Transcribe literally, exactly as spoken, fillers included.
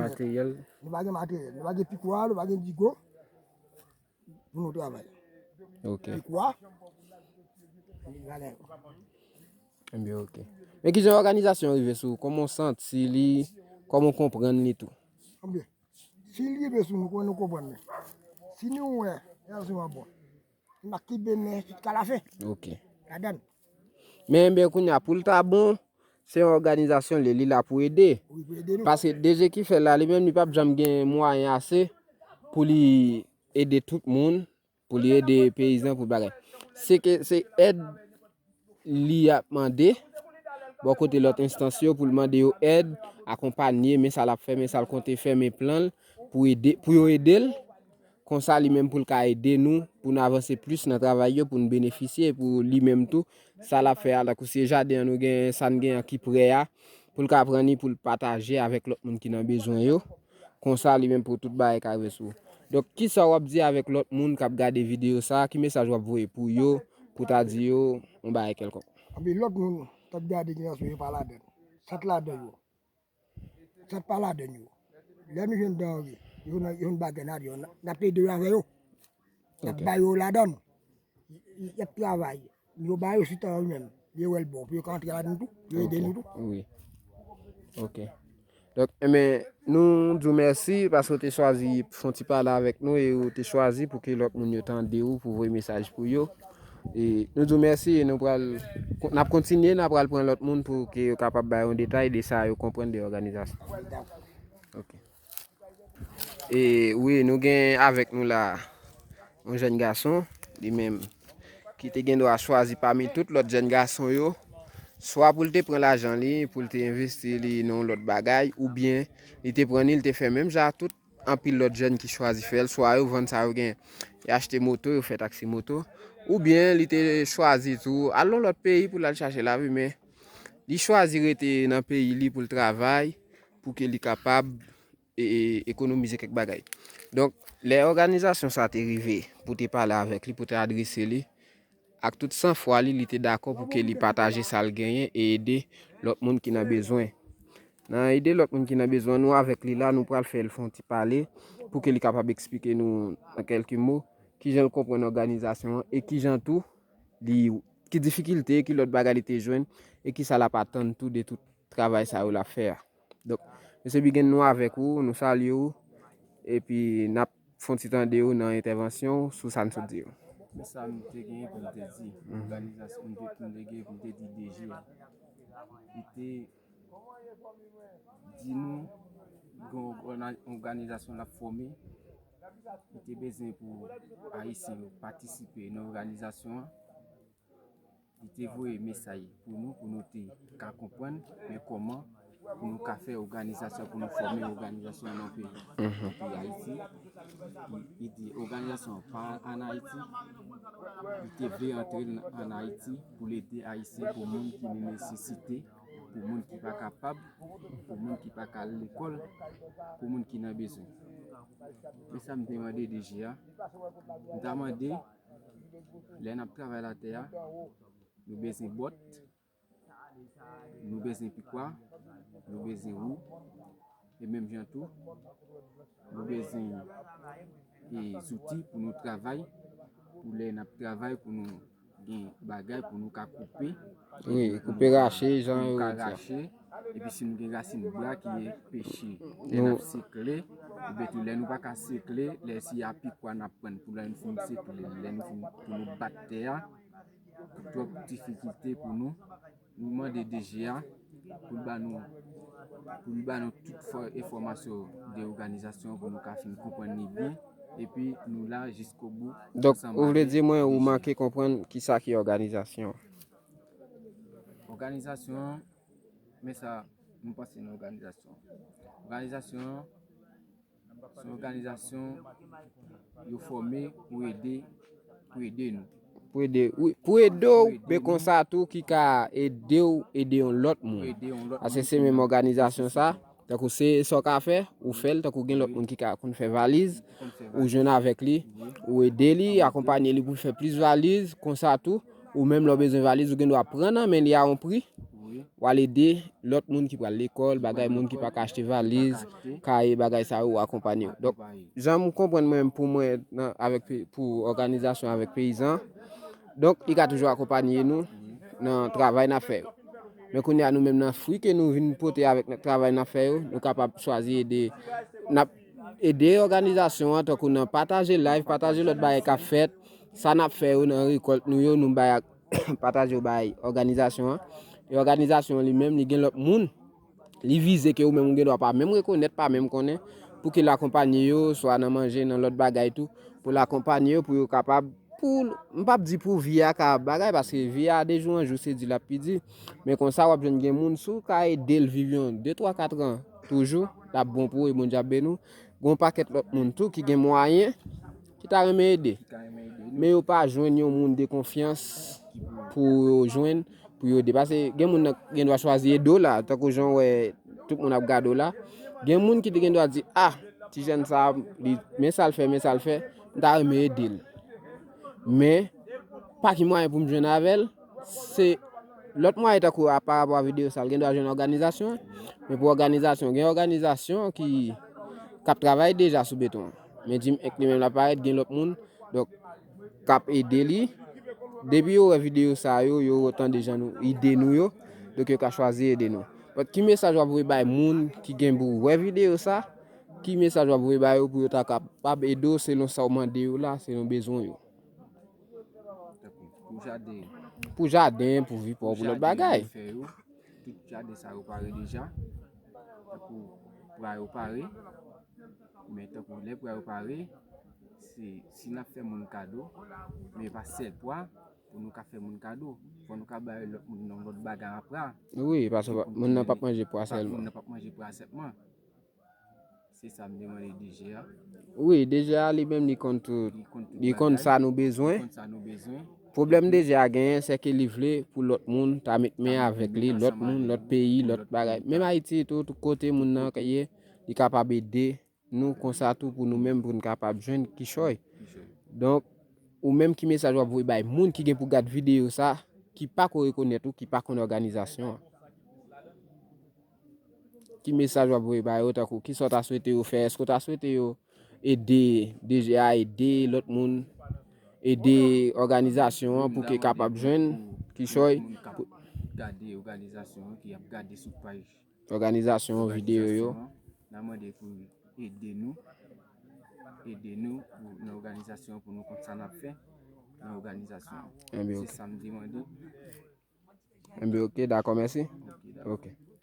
Materyèl. Nou pa gen materyèl, nou pa gen pikwa, nou pa gen digo pou nou travay. Ok. Pikwa, nou pa gen. Ebyen, ok. Men kijan òganizasyon rive sou ou? Kòman w santi li? Kòman w konprann li tou? Ebyen, si li rive sou nou, kòman nou konprann li? Si nou wè, relasyon an bon. N ap kenbe men jiska lafen. Ok. Ladan. Men, men kounye a, pou l ta bon, se yon òganizasyon li, li la pou ede. Wi, pou ede nou. Paske D G ki fè l la, li menm, li p ap janm gen mwayen ase pou li ede tout moun, pou li ede peyizan, pou bagay. Se ke, se èd li ap mande bò kote lòt enstans yo pou l mande yo èd, akonpanye, men sa l ap fè, men sa l konte fè, men plan l pou ede, pou yo ede l. Konsa li menm pou l ka ede nou, pou n avanse plis nan travay yo, pou n benefisye, pou li menm tou, sa l ap fè a, tankou si e jaden an nou gen, sa n gen an ki prè a, pou l ka pran li, pou l pataje avèk lòt moun ki nan bezwen yo. Konsa li menm pou tout bagay ka rive sou ou. Donk, kisa w ap di avèk lòt moun k ap gade videyo sa a? Ki mesaj w ap voye pou yo, pou ta di yo yon bagay kèlkonk? Anpi lòt moun k ap gade ki nan sou yo pa ladan. Sat ladan yo. Sat pa ladan yo. Lè nou jwenn danre, yo nan, yo nan bagay ladan yo, n ap ede yo avè yo. N ap ba yo ladan. Y, y, y ap travay. Yo ba yo sou tan yo menm. Yo wè l bon. Pou yo ka antre ladan tou. Pou yo ede nou tou. Wi. Ok. Donk, enben, nou di w mèsi paske w te chwazi fè yon ti pale avèk nou e w te chwazi pou ke lòt moun yo tande w, pou voye mesaj pou yo. E nou di w mèsi e nou pral, n ap kontinye, n ap pral pran lòt moun pou ke yo kapab bay yon detay de sa yo konprann de òganizasyon. Ok. E wi, nou gen avèk nou la yon jèn gason, li menm, ki te gen dwa chwazi pami tout lòt jèn gason yo, swa pou l te pran lajan li, pou l te envesti li nan yon lòt bagay, oubyen li te pran li, li te fè menm jan ak tout anpil lòt jèn ki chwazi fè l, swa yo vann sa yo gen, yo achte moto, yo fè taksi moto, oubyen li te chwazi tou al nan lòt peyi pou l al chache lavi, men li chwazi rete nan peyi li pou l travay, pou ke li kapab e, e, ekonomize kèk bagay. Donk, lè òganizasyon sa te rive pou te pale avèk li, pou te adrese li, ak tout sanfwa li, li te dakò pou ke li pataje sa l genyen e ede lòt moun ki nan bezwen. Nan ede lòt moun ki nan bezwen, nou avèk li la, nou pral fè l fè yon ti pale pou ke li kapab eksplike nou an kèlke mo kijan l konprann òganizasyon an e kijan tou li, ki difikilte, ki lòt bagay li te jwenn e kisa l ap atann tou de tout travay sa yo l ap fè a. Donk, mesye Bigen, nou avèk ou, nou salye w, epi n ap fè yon ti tande w nan entèvansyon w sou sa n sot di yo. Men sa m te genyen pou m te di, òganizasyon m te, m te genyen pou m te di D G a. Li te di nou, gen yon ògana-, òganizasyon l ap fòme, li te bezwen pou Ayisyen yo patisipe nan òganizasyon an. Li te voye mesaj pou nou, pou nou te ka konprann, men kòman pou nou ka fè òganizasyon, pou nou fòme òganizasyon nan peyi, nan peyi Ayiti. Li, li di òganizasyon an pa ann Ayiti. Li te vle antre l ann Ayiti pou l ede Ayisyen, pou moun ki nan nesesite, pou moun ki pa kapab, pou moun ki pa ka al lekòl, pou moun ki nan bezwen. Men sa m te mande D G a, m ta mande, lè n ap travay latè a, nou bezwen bòt, nou bezwen pikwa, nou bezwen wou, e menm jan tou, nou bezwen, e, zouti pou nou travay, pou lè n ap travay, pou nou gen bagay, pou nou ka koupe. Wi, koupe rache, jan yo di a. Rache, epi si nou gen rasin bwa ki peche, lè n ap sekle, oubyen tou lè nou pa ka sekle, lè se a pikwa n ap pran pou lè nou fin sekle, lè nou fin, pou nou bat tè a, twòp difikilte pou nou. Nou mande D G a pou l ba nou, pou l ba nou tout fò-, enfòmasyon de òganizasyon pou nou ka fin konprann li byen. Epi nou la jiskobou. Donk, ou vle di mwen ou manke konprann kisa ki òganizasyon? Òganizasyon, men sa nou panse nan òganizasyon. Òganizasyon, se yon òganizasyon yo fòme pou ede, pou ede nou. Pou ede, wi, pou ede w, men konsa tou ki ka ede w ede yon lòt moun. Paske se menm òganizasyon sa, tankou se sa w ka fè, ou fè l, tankou gen lòt moun ki ka konn fè valiz, ou jwenn avèk li, ou ede li, akonpanye li pou l fè plis valiz, konsa tou, ou menm lè w bezwen valiz, ou gen dwa pran nan men li a yon pri, w al ede lòt moun ki pral lekòl, bagay moun ki pa ka achte valiz, kaye, bagay sa yo, w akonpanye yo. Donk, jan m konprann mwen menm pou mwen, nan, avèk pe-, pou òganizasyon avèk peyizan, donk, li ka toujou akonpanye nou nan travay n ap fè yo. Men kounye a, nou menm nan fwi ke nou vin pote avèk nan travay n ap fè yo, nou kapab chwazi ede, n ap ede òganizasyon an, tankou nan pataje live, pataje lòt bagay k ap fèt, sa n ap fè yo nan rekòlt nou yo, nou bay ak pataje yo bay òganizasyon an. E òganizasyon an li menm, li gen lòt moun, li vize ke ou menm ou gen dwa pa menm rekonèt, pa menm konnen, pou ke l akonpanye yo, swa nan manje, nan lòt bagay tou, pou l akonpanye yo, pou yo kapab, pou, m p ap di pou vi a ka bagay, paske vi a de jou an jou, se di l ap pi di. Men konsa, w ap jwenn gen moun, si w ka ede l viv yon de, twa, kat an, toujou, l ap bon pou ou e Bondye ap beni w. Gen yon pakèt lòt moun tou ki gen mwayen, ki ta renmen ede. Men yo pa jwenn yon moun de konfyans pou yo jwenn, pou yo ede. Paske gen moun nan gen dwa chwazi ede w la, tankou jan w wè tout moun ap gade w la. Gen moun ki te gen dwa di, ah, ti jèn sa, li, men sa l fè, men sa l fè, m ta renmen ede l. Men, pa ki mwayen pou m jwenn avè l, se lòt mwayen tankou a, pa rapò a videyo sa, l gen dwa jwenn òganizasyon. Men pou òganizasyon, gen òganizasyon ki, k ap travay deja sou beton an. Men Jim Henk li menm l ap parèt, gen lòt moun, donk, k ap ede li. Depi yo wè videyo sa yo, yo tande jan nou, ide nou yo, donk yo ka chwazi ede nou. But ki mesaj w ap voye bay moun ki gen pou wè videyo sa? Ki mesaj w ap voye ba yo pou yo ta kapab ede w selon sa w mande yo la, selon bezwen yo? Tankou, pou jaden. Pou jaden, pou vi pa w, pou lòt bagay. Fè yo, tout jaden sa yo pare deja. Tankou, pra yo pare. Men tankou lè pra yo pare, se, si n ap fè moun kado, men e pa sèl pra pou nou ka fè moun kado. Fò nou ka bay lòt moun nan lòt bagay a pra. Wi, paske moun nan p ap manje pra sèlman. Moun nan p ap manje pra sèlman. Se sa m te mande D G a. Wi, D G a li menm li konn tout. Li konn tout bagay. Li konn sa nou bezwen. Li konn sa nou bezwen. Pwoblèm D G a genyen, se ke li vle pou lòt moun ta met men avèk li, lòt moun, lòt peyi, lòt bagay. Menm Ayiti tou, tout kote moun nan ye, li kapab ede nou konsa tou pou nou menm, pou n kapab jwenn kichòy. Kichòy. Donk, ou menm ki mesaj w ap voye bay moun ki gen pou gad videyo sa, ki pa ko rekonèt ou, ki pa konn òganizasyon an? Ki mesaj w ap voye ba yo, tankou kisa w ta swete yo fè? Èske w ta swete yo ede D G a, ede lòt moun, ede òganizasyon an pou ke kapab jwenn kichòy? Moun k ap gade òganizasyon an, ki ap gade sou paj òganizasyon videyo yo. N a mande pou ede nou, ede nou pou, nan òganizasyon pou nou konn sa n ap fè nan òganizasyon. Enben, se sa m te mande. Enben, ok, dakò, mèsi. Ok, dakò. Ok.